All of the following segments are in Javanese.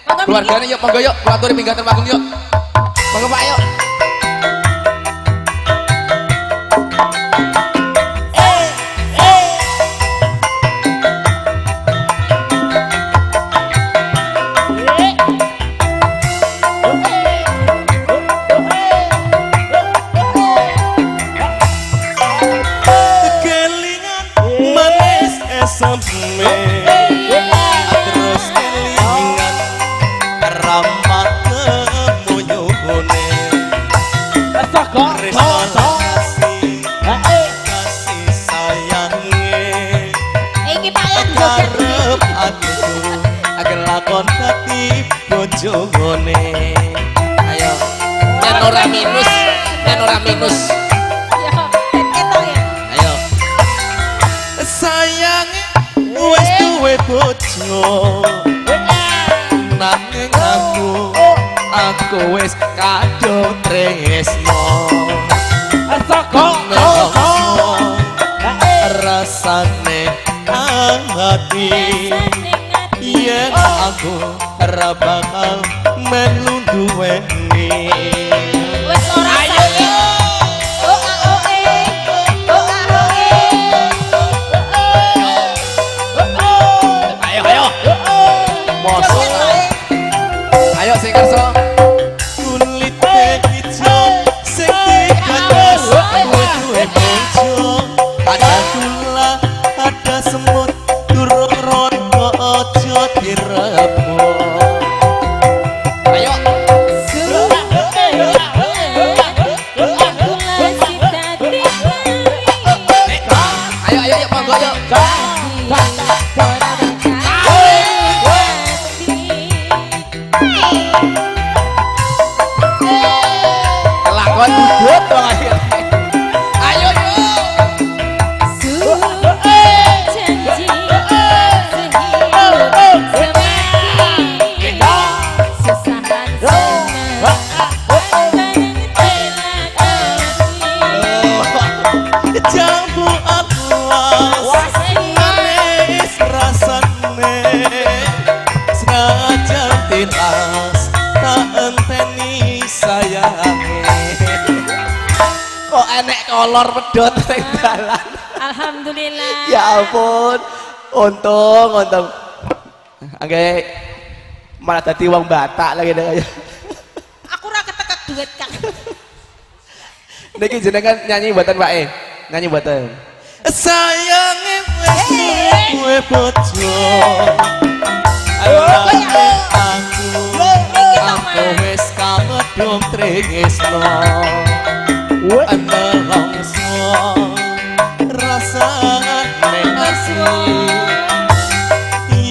Keluargane yuk monggo yuk, kula aturi minggah ten panggung yuk. Monggo Pak yuk. Kelingan manis eseme terus kelingan ramah kemuyuhune kasih kasih sayange Iki Pak Yan joget. karep atiku agar lakon dadi bojone. Ayo. Yen ora minus, yen ora minus. Ya, ben ketok ya. Ayo. Sayange wis duwe bojo nanging aku wis kadung tresno rasane ati yen aku ora bakal melu duweni. Wis ora ayo. Oh ah oh eh. Oh ah oh eh. Ayo ayo. Mosok. Joget Pak. Ayo sing kersa. Kulite ijo sing digagas duwe bojo ada gula ada semut durung rondo aja direbut. Ayo. Ayo ayo yuk monggo yuk. Kelakon duduk dong akhirnya. Ayo yuk. Jambu atlas manis rasane senajan tilas tak enteni sayange. Kok enek kolor pedot ning dalan. Alhamdulillah. Ya ampun. Untung, untung. Angge malah dadi wong Batak lagi deh. Aku ora ketekek duit, Kang. Niki jenengan nyanyi mboten Pak E? Nyanyi mboten. Sayange wis duwe bojo aku wis kadung tresno nelongso rasane asli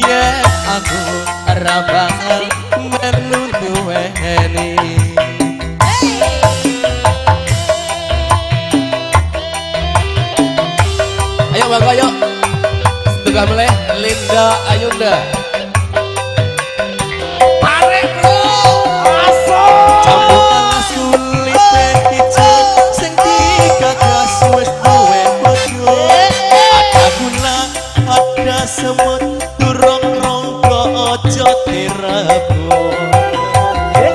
yen aku ora bakal melu duweni. Ayo monggo yuk. Setunggal meleh Linda Ayunda. Tarik bro. Jambu alas kulite ijo sing digagas wis duwe bojo ada gula ada semut durung ronggo aja direbut. Ayo.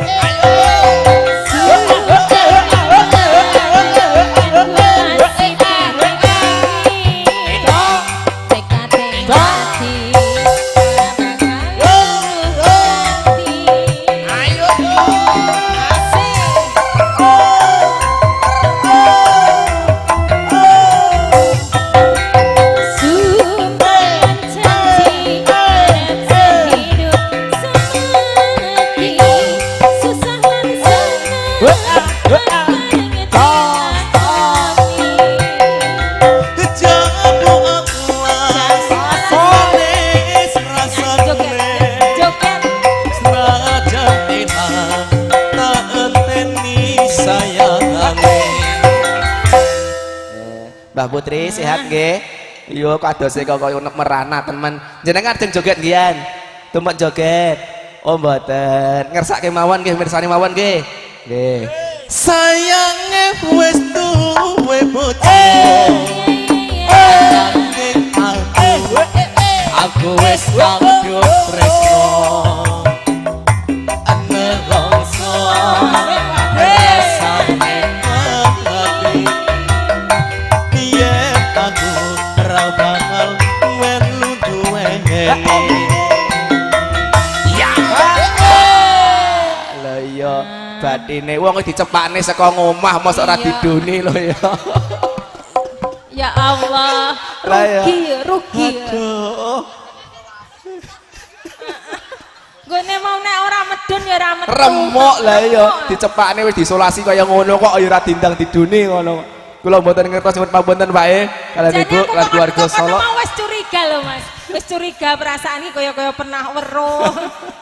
Jambu atlas manis rasane senajan tilas tak enteni sayangane. Mbah Putri sehat nggih? Iya kadose kok kaya merana temen. Jenengan ajeng joget ngian. Tumpek joget. Oh mboten. Ngersake mawon nggih mirsani mawon nggih. Nggih. Sayange wis duwe bojo nanging aku wis kadung tresno. Ya. Lah iya, batine wong dicepakne saka ngomah mosok ora diduni lho ya. Ya Allah, Lah ya. rugi, rugi. Aduh. Gone mau nek ora medun ya ora metu. Remuk lah iya, Remuk. dicepakne wis diisolasi kaya ngono kok ya ora dindang diduni ngono. Kula mboten ngertos nyuwun pamunten, Pak e, kalian Jane Ibu aku lan kok keluarga kok Solo. mau wis curiga lho, Mas. Wis curiga perasaan iki kaya-kaya pernah weruh.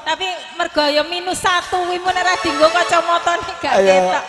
Tapi mergo ya -1 kuwi mun ora dienggo kacamata nih gak Ayo. ketok.